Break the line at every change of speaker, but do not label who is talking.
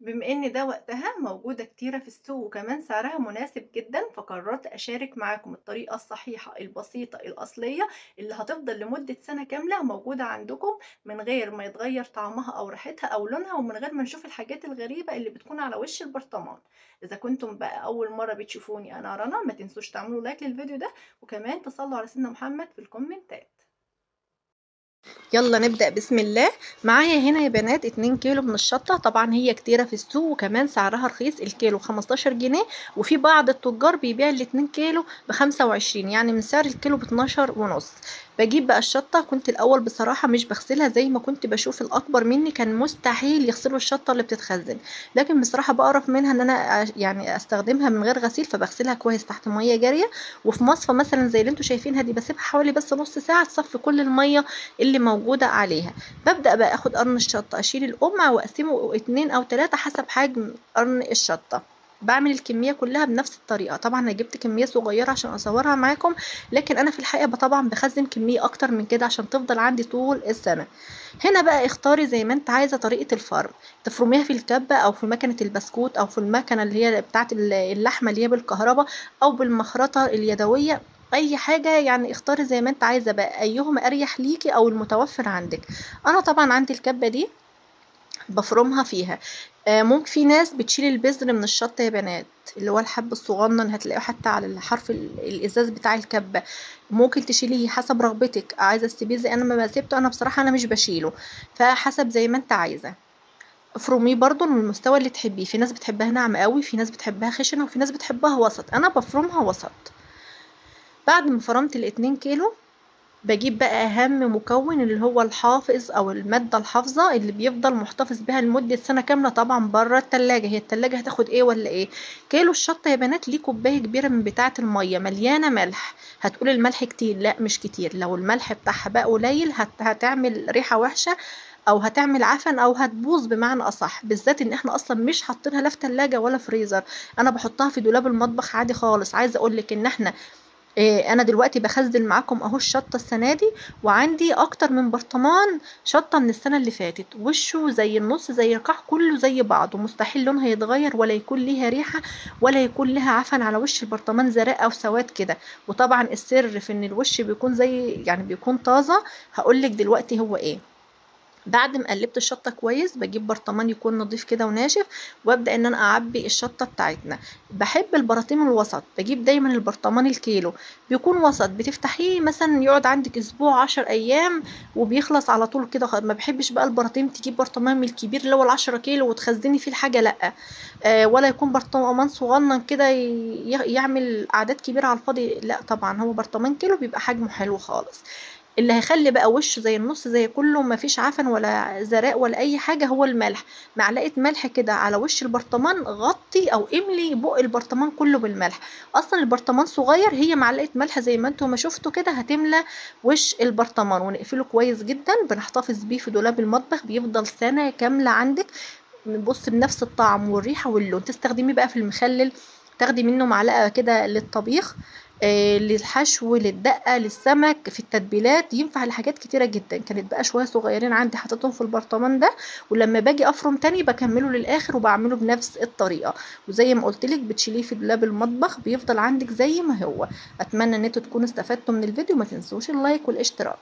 بما ان ده وقتها موجودة كتيرة في السوق وكمان سعرها مناسب جدا، فقررت اشارك معاكم الطريقة الصحيحة البسيطة الاصلية اللي هتفضل لمدة سنة كاملة موجودة عندكم من غير ما يتغير طعمها او ريحتها او لونها، ومن غير ما نشوف الحاجات الغريبة اللي بتكون على وش البرطمان. اذا كنتم بقى اول مرة بتشوفوني انا رنا، ما تنسوش تعملوا like للفيديو ده وكمان تصلوا على سيدنا محمد في الكومنتات. يلا نبدأ بسم الله. معايا هنا يا بنات 2 كيلو من الشطة، طبعا هي كتيرة في السوق وكمان سعرها رخيص، الكيلو 15 جنيه، وفي بعض التجار بيبيع ال2 كيلو ب25، يعني من سعر الكيلو ب12.5. بجيب بقى الشطة، كنت الأول بصراحة مش بغسلها زي ما كنت بشوف الأكبر مني كان مستحيل يغسلوا الشطة اللي بتتخزن، لكن بصراحة بقرف منها ان انا يعني استخدمها من غير غسيل، فبغسلها كويس تحت مية جارية وفي مصفى مثلا زي اللي انتوا شايفينها دي، بسيبها حوالي بس نص ساعة تصفي كل المية اللي موجودة عليها. ببدأ بقى اخد قرن الشطة، اشيل القمع واقسمه 2 او 3 حسب حجم قرن الشطة. بعمل الكمية كلها بنفس الطريقة، طبعا انا جبت كمية صغيرة عشان اصورها معاكم، لكن انا في الحقيقة طبعا بخزن كمية اكتر من كده عشان تفضل عندي طول السنة. هنا بقى اختاري زي ما انت عايزه طريقه الفرم، تفرميها في الكبه او في مكنه البسكوت او في المكنه اللي هي بتاعه اللحمة اللي هي بالكهرباء او بالمخرطه اليدوية، اي حاجة يعني اختاري زي ما انت عايزه بقى ايهما اريح ليكي او المتوفر عندك. انا طبعا عندي الكبه دي بفرمها فيها. ممكن في ناس بتشيل البذر من الشطه يا بنات، اللي هو الحب الصغنن هتلاقيه حتى على الحرف الازاز بتاع الكبه، ممكن تشيليه حسب رغبتك، عايزه تسيبيه زي انا ما سيبته، انا بصراحة انا مش بشيله، فحسب زي ما انت عايزه. افرميه برضو من المستوى اللي تحبيه، في ناس بتحبها ناعمة قوي، في ناس بتحبها خشنه، وفي ناس بتحبها وسط، انا بفرمها وسط. بعد ما فرمت ال2 كيلو بجيب بقى اهم مكون اللي هو الحافظ او المادة الحافظة اللي بيفضل محتفظ بها لمدة سنة كاملة، طبعا بره التلاجة. هي التلاجة هتاخد ايه ولا ايه؟ كيلو الشطه يا بنات ليه كوباية كبيرة من بتاعه المية مليانة ملح. هتقول الملح كتير، لا مش كتير، لو الملح بتاعها بقى قليل هتعمل ريحه وحشة او هتعمل عفن او هتبوظ بمعنى اصح، بالذات ان احنا اصلا مش حاطينها لا في تلاجة ولا فريزر، انا بحطها في دولاب المطبخ عادي خالص. عايزه اقولك ان احنا انا دلوقتي بخزن معاكم اهو الشطه السنة دي، وعندي اكتر من برطمان شطه من السنة اللي فاتت، وشه زي النص زي القاع كله زي بعضه، مستحيل لونها يتغير ولا يكون ليها ريحه ولا يكون لها عفن على وش البرطمان زرق او سواد كده. وطبعا السر في ان الوش بيكون زي يعني بيكون طازة، هقولك دلوقتي هو ايه. بعد ما قلبت الشطه كويس بجيب برطمان يكون نظيف كده وناشف، وابدا ان انا اعبي الشطه بتاعتنا. بحب البراطيم الوسط، بجيب دايما البرطمان الكيلو بيكون وسط، بتفتحيه مثلا يقعد عندك اسبوع 10 ايام وبيخلص على طول كده. ما بحبش بقى البراطيم تجيب برطمان من الكبير اللي هو ال10 كيلو وتخزني فيه الحاجة، لا، ولا يكون برطمان صغنن كده يعمل اعداد كبيرة على الفاضي، لا طبعا هو برطمان كيلو بيبقى حجمه حلو خالص. اللي هيخلي بقى وشه زي النص زي كله ما فيش عفن ولا زراق ولا اي حاجة هو الملح. معلقه ملح كده على وش البرطمان، غطي او املي بق البرطمان كله بالملح، اصلا البرطمان صغير، هي معلقه ملح زي ما انتم ما شفتوا كده هتملى وش البرطمان. ونقفله كويس جدا، بنحتفظ بيه في دولاب المطبخ، بيفضل سنة كاملة عندك، بص بنفس الطعم والريحه واللون. تستخدميه بقى في المخلل، تاخدي منه معلقه كده للطبيخ، للحشو، للدقه، للسمك، في التتبيلات، ينفع لحاجات كتيرة جدا. كانت بقى شوية صغيرين عندي حطيتهم في البرطمان ده، ولما باجي افرم تاني بكمله للاخر وبعمله بنفس الطريقة. وزي ما قلت لك بتشيليه في دولاب المطبخ بيفضل عندك زي ما هو. اتمنى ان انتوا تكونوا استفدتوا من الفيديو، ما تنسوش ال like والاشتراك.